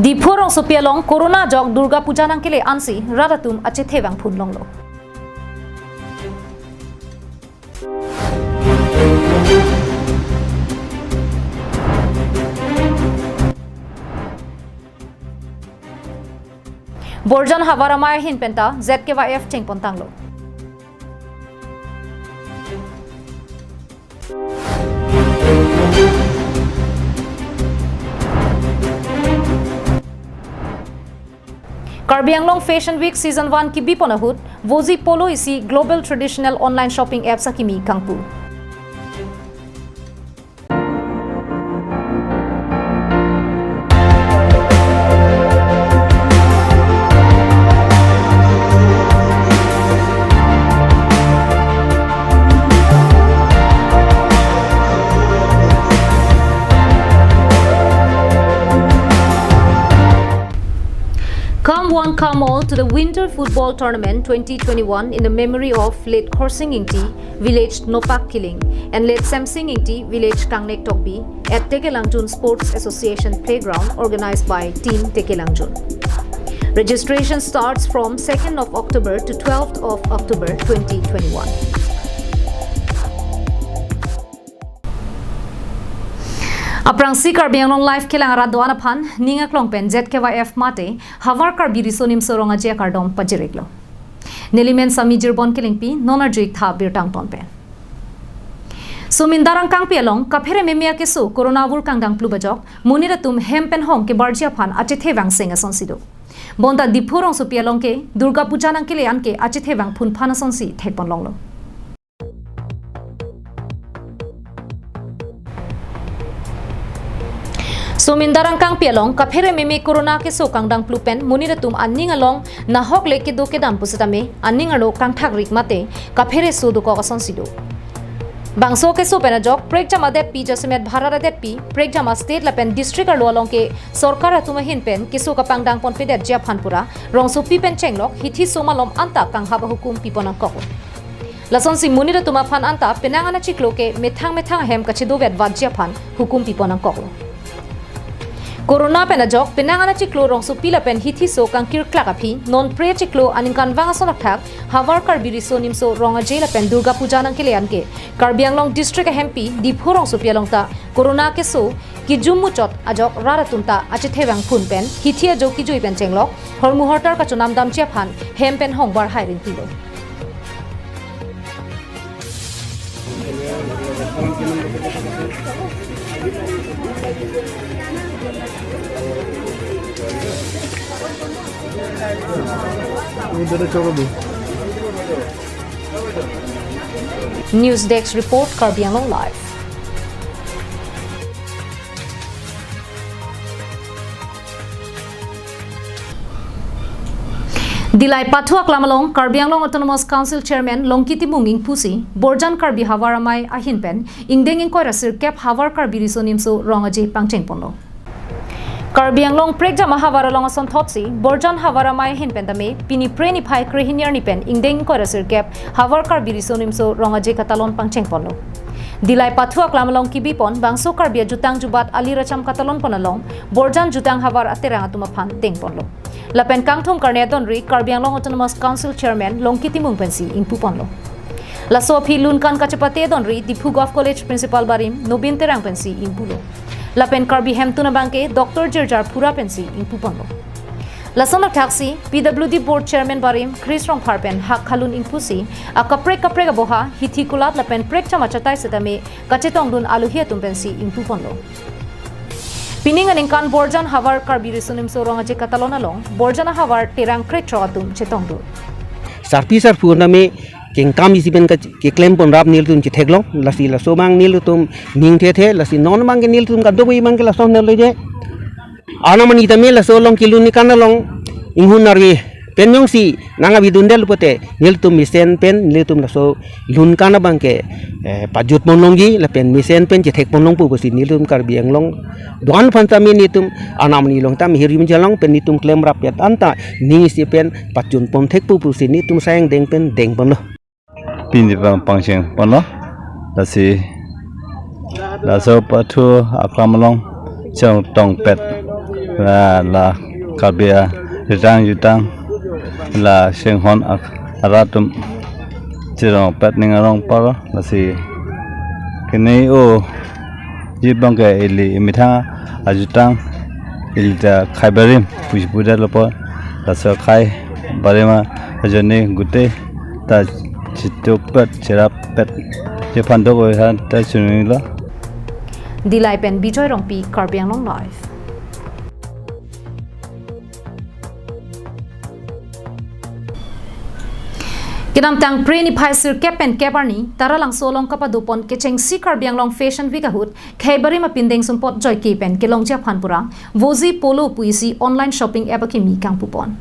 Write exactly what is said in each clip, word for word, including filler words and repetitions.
Diphu rongsopi along Corona ajok Durga Puja nangkele ansi rat atum achethe vangphun longlo. Borjan Havar Amei ahin penta Z K Y F chengpon tanglo. Karbi Anglong Fashion Week Season one kibipon ahut, Vozi Polo isi global traditional online shopping apps akimi kangpu. Come one, come all to the Winter Football Tournament twenty twenty-one in the memory of late Khorsing Ingti, village Nopak Kiling, and late Semsing Ingti, village Kangnek Tokbi, at Tekelangjun Sports Association Playground, organized by Team Tekelangjun. Registration starts from second of October to twelfth of October twenty twenty-one. Aphrangsi Karbi Anglong Live kelang arat do-an aphan ning aklong pen Z K Y F mate Havar Karbi Riso Nimso Rong Aje akardom pajir-iklo. Neli men Sami Jirbon Kelengpi, non arju-ik tha birta angton pen. Somin Darang Kangpi along kaphere meme akeso Corona avur kangdang plu bajok, monit atum hem pen hong kebarji aphan achethe vangseng asonsi do. Bonta Diphu rongsopi along ke Durga Puja nangkele an ke achethe vangphun phan asonsi thekpon longlo. Somin Darang Kangpi along kaphere meme Corona keso kangdang plu pen monit atum aning along nahok le kedo kedam pusitame aning arlo kangthak rik mate kaphere so dokok asonsi do. Bangso keso pen ajok prekjam adetpi jasemet bharat adetpi prekjam a-state lapen district arlo along ke sorkar atum ahin pen keso kapangdang ponpedetji aphan pura rongsopi pen chenglok hithi so malom anta kanghap ahukum pipon nangkoklo. Lasonsi monit atum aphan anta penang an achiklo ke methang methang ahem kachedovet vatji aphan hukum pipon nangkoklo. Corona pen ajok penang an achiklo rongsopi lapen hithi so kangkirklak aphi non pre chiklo aningkanvang ason athak Havar Karbi Riso Nimso Rong Aje lapen Durga Puja nangkele an ke Karbi Anglong District ahempi Diphu rongsopi along ta Corona keso kijum muchot ajok rat atum ta achethe vangphun pen hithi ajo kijui pen chenglok hormu hortar kachonam damji aphan hem pen hong bar hai ringtilo. News Desk Report, Karbi Anglong Live. Dillai Pathu aklam along Karbi Anglong Autonomous Council Chairman Longki Timung ingpusi Borjan Karbi Havar Amei ahin pen ingdeng ingkoi ra sirkep Havar Karbi Riso Nimso Rong Aje pangchengponlo. Karbi Anglong prekjam ahavar along asonthotsi Borjan Havar Amei ahin pen tame pini Phre niphai kre hini arni pen ingdeng ingkoi ra sirkep Havar Karbi Riso Nimso Rong Aje katalon pangchengponlo. Dillai Pathu aklam along kibipon bangso Karbi ajutang jubat ali racham katalonpon along Borjan jutang havar aterang atum aphan dengponlo. Lapen kangthum karne adonri Karbi Anglong Autonomous Council Chairman Longki Timung pensi ingpuponlo. Laso aphi lunkan kachepate adonri Diphu Govt College Principal barim Nobin Terang pensi ingpulo. Lapen Karbi Hemtun abangke Doctor Jirjar Phura pensi ingpuponlo. Lason athaksi P W D Board Chairman barim Chris Rongphar pen hak khalun ingpusi akaprek kaprek aboha hithi kulat lapen prekjam achatai setame kachetongdun alohi atum pensi ingpuponlo. Pining aningkan Borjan Havar Karbi Riso Nimso Rong Aje katalon along Borjan ahavar terang krethrok atum chetongdun. Sarpi sarpo name kengkam isi pen ke-, keklempon rap nelitum chetheklong, lasi laso abang nelitum ning thethe, lasi non abangke nelitum kadokave abangke lason nelo je. Anam ani tame laso along kelun ni kan along inghun arve pen jongsi nang avidun del pote nelitum mesen pen nelitum laso lunkan abangke, eh, pajutpon longji lapen mesen pen chethekpon longpo pusi nelitum Karbi Anglong do-an aphan tame nelitum anam ani along tame hirim jalong pen nelitum klemrap yat anta ning isi pen pajutpon thekpo pusi nelitum sayang deng pen dengponlo. Pini pang pangchengponlo. Lasi laso Pathu aklam along chong tongpet La, la Karbi aritang jutang, la Shenghon ak-, arat atum cherong pet ning arong paro, lasi kene o jibang ke ili imethang ajutang ili ta khei barim puji pudet lopo, laso khei barim ajoine gute ta chitupet cherapet jephan dok oi han ta chunilo. Dillai pen Bijoy Rongpi, Karbi Anglong Live. Kedamtang Phre niphai sirkep pen kep arni, Taralangso along kapadopon kechengsi Karbi Anglong Fashion Week ahut, khei barim apindeng sumpot joike pen kelongji aphan pura, Vozi Polo pu isi online shopping app akimi kangpupon.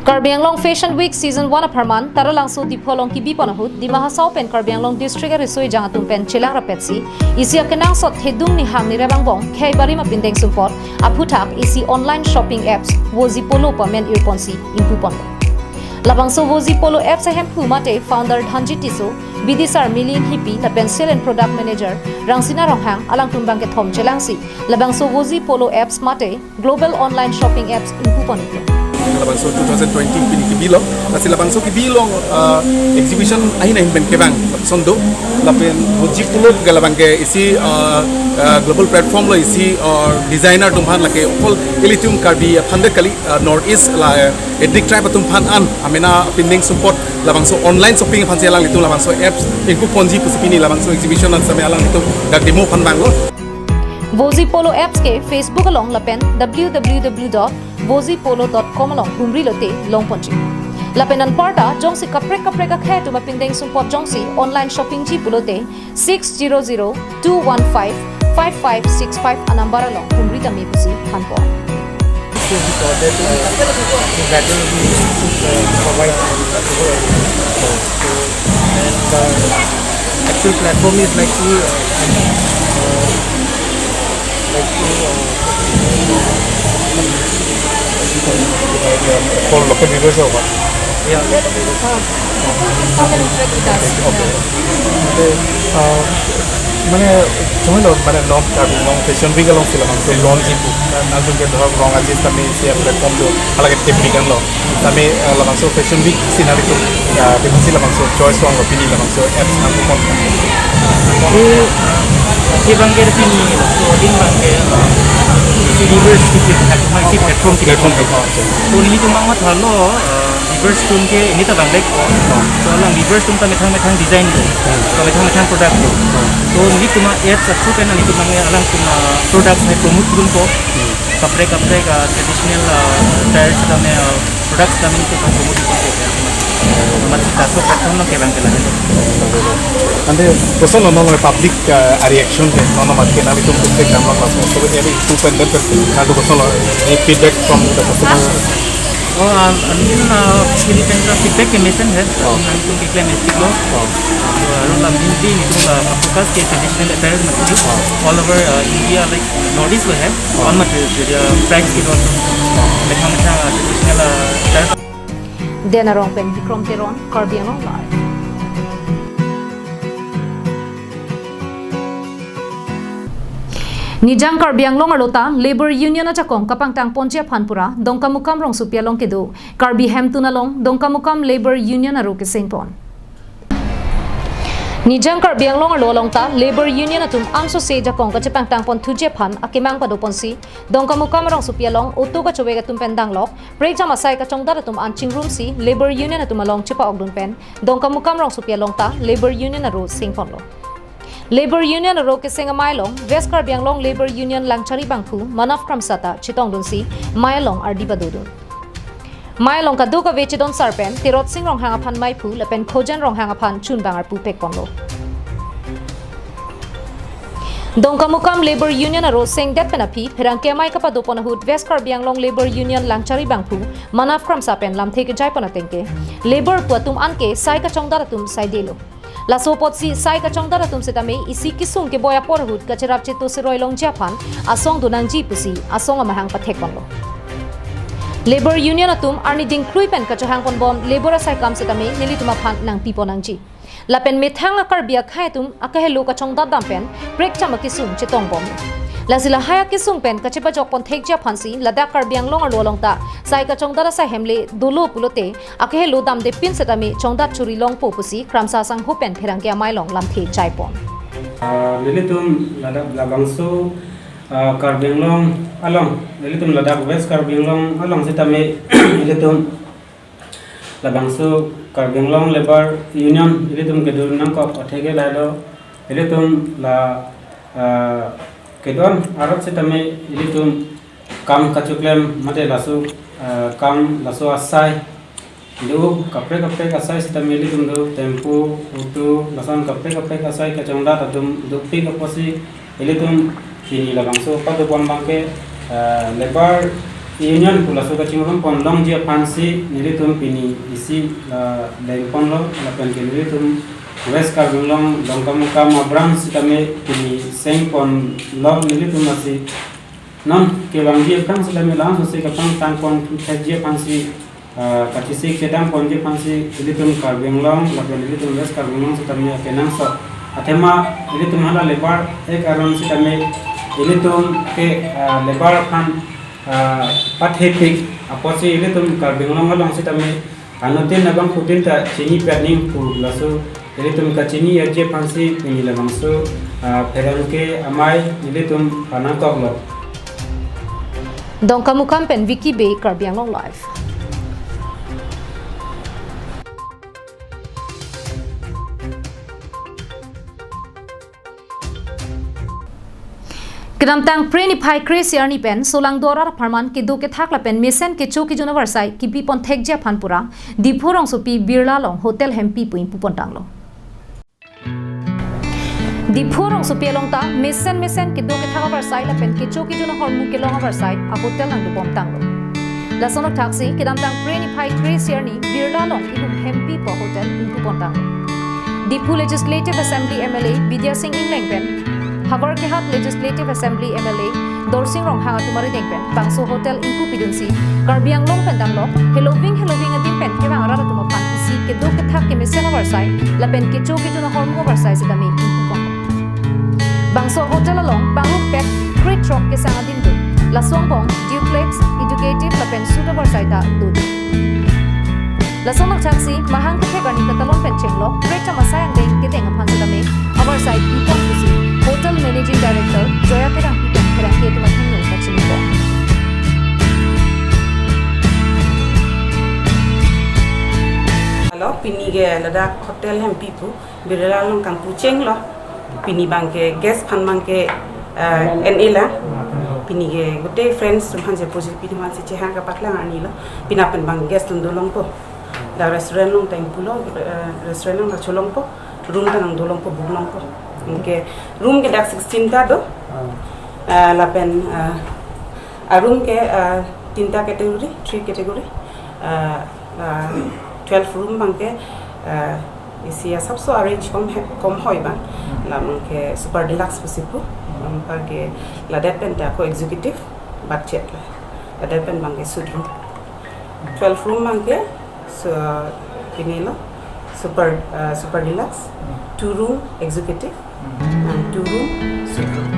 Karbi Anglong Fashion Week Season one apharman, Taralangso Diphu along kibipon ahut, Dima Hasao pen Karbi Anglong District ariso ejang atum pen chelang rapetsi, isi akenangsot thedung nihang nirep angbong, khei barim apindeng sumpot, aphuthak isi online shopping apps, Vozi Polo pu amen irponsi ingpupon. Labangso Vozi Polo apps ahemphu mate founder Dhanjit Tisso, bidisar Milin Hipi, lapen Sales and Product Manager, Rangsina Ronghang, alangtum bangkethom chelangsi, labangso Vozi Polo apps mate, global online shopping apps ingpupon iklo. Labangso two thousand twenty pini kibilo, lasi labangso kibilo, uh, exhibition ahin ahin pen kevang, lapuson do, lapen Vozi Polo ke labang ke isi, uh, uh, global platform lo isi, uh, designer atum aphan lake okol ilitum Karbi aphan det kali, uh, North East la, uh, ethnic tribe atum aphan an, amena pindeng sumpot labangso online shopping aphansi alanglitum labangso apps ingpuponji pusi pini labangso exhibition an same alanglitum dak demo aphan vanglo. Vozi Polo apps ke Facebook along lapen w w w dot vozi polo dot com along humri lote longponji. Lapen anparta jongsi kaprek kaprek akhei atum apindeng sumpot jongsi online shopping ji pulote six zero zero two one five five five six five a number along humri tame pusi thanpon. So we thought that, uh, so that will be, uh, provide, uh, so, and, uh, actual platform is like to, uh, like to, uh, for local viewers or what? Yeah. Uh, just come and interact with us. Okay. Yeah. Ante, uh, mane, chomelo, mane, non Karbi Anglong Fashion Week along si labangso launch ipu. Nangtum ke dhorok rong aje sami si platform do, halake tip bikan lo. Sami, uh, labangso Fashion Week si nangtum, uh, tip si labangso choice rong lo pini labangso apps nangtum pon. Ke, uh, ke bang ke pini, so, din bang ke, uh, si viewers ke, si platform ke. Platform ke, oh, okay. So, nelitum bang mathalo, uh, viewers atum ke ini ta bang dek. Oh. So alang viewers atum ta methang methang design do. Hmm. So methang methang product do. Hmm. So nelitum a-apps a-through pen nelitum nang alangtum a-product hai promote dun ko. Hmm. Kaprek kaprek, ah, traditional, ah, attire tame, ah, products tame nelitum promote dun ko. Amat sita so platform nang kelang kelang. Ante kosonlo non public, ah, reaction ke non mat ke nelitum ke kam lang langsung so eri tu pendek ke nang kosonlo, any feedback from the customer? Oh, um, I mean, uh, pini pen feedback ke mesen hai. Oh. Nangtum keklem estik lo. Oh. So, aron la mainly nelitum, uh, focus ke traditional attire mati. Oh. All over, uh, India, like, North East lo hai. Oh. On mati, jadi, uh, price ke do. Oh. Methang methang, uh, traditional, uh, attire. Den Arong pen Bikrom Teron, Karbi Anglong Live. Nijang Karbi Anglong arlo ta Labour Union ajakong kapangtang ponji aphan pura Dongkamukam rongsopi along kedo Karbi Hemtun along Dongkamukam Labour Union aro kesengpon. Nijang Karbi Anglong arlo along ta Labour Union atum ansose jakong kachepangtang pon thuji aphan akemang padoponsi Dongkamukam rongsopi along auto kachovek atum pen danglok prekjam asai kachongdat atum an chingrumsi Labour Union atum along chepa-okdun pen Dongkamukam rongsopi along ta Labour Union aro sengponlo. Labour Union aro keseng amei along West Karbi Anglong Labour Union Langchari bangphu Manav Kramsa ta chetongdunsi mei along ardi padodun. Mei along kadokave chedon sar pen Tirot Sing Ronghang aphan meiphu lapen Khojen Ronghang aphan chunbang arpu pekponlo. Dongkamukam Labour Union aro sengdet pen aphi pherangke amei kapadopon ahut West Karbi Anglong Labour Union Langchari bangphu Manav Kramsa pen lamthe kejaipon atengke Labour pu atum anke sai kachongdat atum saidelo. Laso apotsi sai kachongdat atum setame isi kesung keboi apor ahut kacherap cheto seroi longji aphan asong donangji pusi asong amahang pathekponlo. Labour Union atum arni dingkrui pen kachohangponbom labour asai kam setame nelitum aphan nangpiponangji. Lapen methang a-Karbi akhei atum akahelo kachongdat dam pen prekjam akesung chetongbom. Lasi lahai akesung pen kachepajok pon thekji aphansi ladak Karbi Anglong arlo along ta sai kachongdat asai hem le dolo pulote akehelo damde pin setame chongdat churi longpo pusi Kramsa Sangho pen pherangke amei along lamthe jaipon. Ah, nelitum ladak labangso, ah, Karbi Anglong along, nelitum ladak West Karbi Anglong along setame nelitum labangso Karbi Anglong Labour Union nelitum kedo nangkok atheke lahelo, nelitum la, ah, kedo-an arat setame nelitum kam kachoklem mate laso, ah, kam laso asai do kaprek kaprek asai setame nelitum do tempo, auto, lason kaprek kaprek asai kachongdat atum dopik apotsi nelitum pini labangso padopon abangke, ah, Labour Union pu laso kachingrum pon longji aphansi nelitum pini isi, ah, lengponlo lapen ke nelitum West Karbi Anglong Dongkamukam abranch setame pini sengponlo nelitum lasi non kevangji aphrang setame langsosi kapangtang pon thekji aphansi, ah, kachesik chedam ponji aphansi ilitum Karbi Anglong lapen ilitum West Karbi Anglong setame kenangsot. Athema ilitum hala labour act aron setame ilitum ke, ah, labour aphan, ah, pathepik apotsi ilitum Karbi Anglong along setame anuttin abangphutin ta chini pyaning pu laso ilitum kachini aje aphansi pini labangso, ah, pherangke amei ilitum panangkoklo. Dongkamukam pen Vicky Bey, Karbi Anglong Live. Kedamtang Phre niphai kre-isi arni pen Solangdo arat apharman kedo kethak lapen mesen kecho kejun avarsai kipi pon thekji aphan pura Diphu rongsopi Birla along hotel hempi pu ingpu pon tanglo. Diphu rongsopi along ta mesen mesen kedo kethak avarsai lapen kecho kejun ahormu kelong avarsai a hotel nangdobom tanglo. Lason athaksi kedamtang Phre niphai kre-isi arni Birla along ihum hempi pu hotel ingpu pon tanglo. Diphu Legislative Assembly M L A Bidya Sing Engleng pen Havar Kehat Legislative Assembly M L A Dorsing Ronghang atum arideng pen bangso hotel ingpu pidunsi Karbi Anglong pen damlo heloving heloving adim pen kevang arat atum aphan isi kedo kethak kemesen avarsai lapen kecho kejun ahormu avarsai setame ingpu pon. Bangso hotel along pangrumphek krethrok kesang adim do. Laso angbong duplex, educative lapen suit avarsai ta do. Lason athaksi mahang kethek arni katalon pen chenglok krethrok asai angdeng kedeng aphan setame avarsai pi pon pusi Hotel Managing Director Joya Terangpi pen pherangke atum athengno kachini pon. Hello, pini ke ladak hotel hempi pu Birla along kangpu chenglo. Pini abangke guest aphan abangke, eh, en-e lang. Pini ke gute friends atum aphan je puji pini aphansi chehang kapaklang arni lo. Pini pen abang guest atum dolongpo. Dak restaurant along ta ingpulo, eh, restaurant along ta cholongpo. Room ta nangdolongpo, book longpo. Anke room ke dak sixteen ta do. Eh, lapen, eh, a room ke, eh, tinta category, three category. Eh, eh, twelve room abangke, eh, isi asapso arrange kom he-, kom hoi abang. Labangke super deluxe pusi pu. Anparke ladak pen ta ako executive budget la. Ladak pen abangke suit room. Twelve room abangke, so, pini lo, super, uh, super deluxe, two room executive, and two room suite room.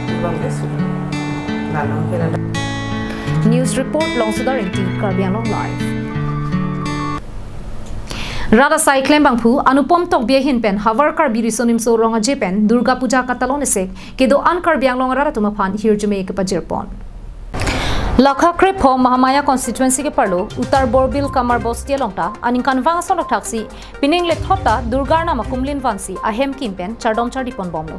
Two room ke suite room. Lalu ke ada. News report, Longsodar Engti, Karbi Anglong Live. Rat asai klembangphu Anupom Tokbi ahin pen Havar Karbi Riso Nimso Rong Aje pen Durga Puja katalon esek kedo-an Karbi Anglong arat atum aphan hirjume kepajir pon. Lakha krepho Mahamaya constituency keparlo Uttar Borbil Kamar Bosti along ta aningkanvang ason thaksi pining lethot ta Durga Arnam akumlin vansi ahem kim pen chardom chardi pon bomlo.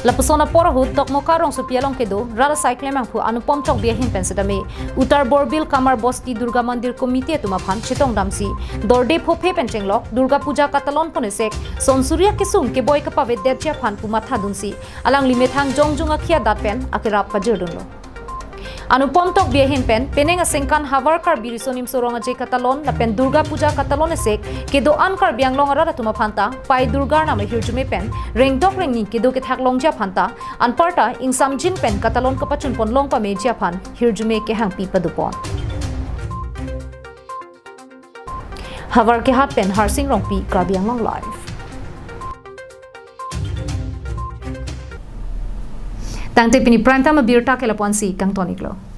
Lapuson apor ahut Dokmoka rongsopi along kedo rat asai klembangphu Anupom Tokbi ahin pen setame Uttar Borbil Kamar Bosti Durga Mandir Committee atum aphan chetong damsi dorde phophe pen chenglok Durga Puja katalon pon esek sonsuri akesung keboi kapavedetji aphan pu mathadunsi alangli methang jongjung akhia dat pen akerap pajirdunlo. Anupom Tokbi ahin pen penang asengkan Havar Karbi Riso Nimso Rong Aje katalon lapen Durga Puja katalon esek kedo-an Karbi Anglong arat atum aphan ta pai Durga Arnam ahirjume pen rengdok rengni kedo kethak longji aphan ta anparta ingsamjin pen katalon kapachun pon long pameji aphan hirjume kehangpi padopon. Havar Kehat pen Harsing Rongpi, Karbi Anglong Live. Tangte pini Prime Time abirta ke lapu-ansi kangton-iklo.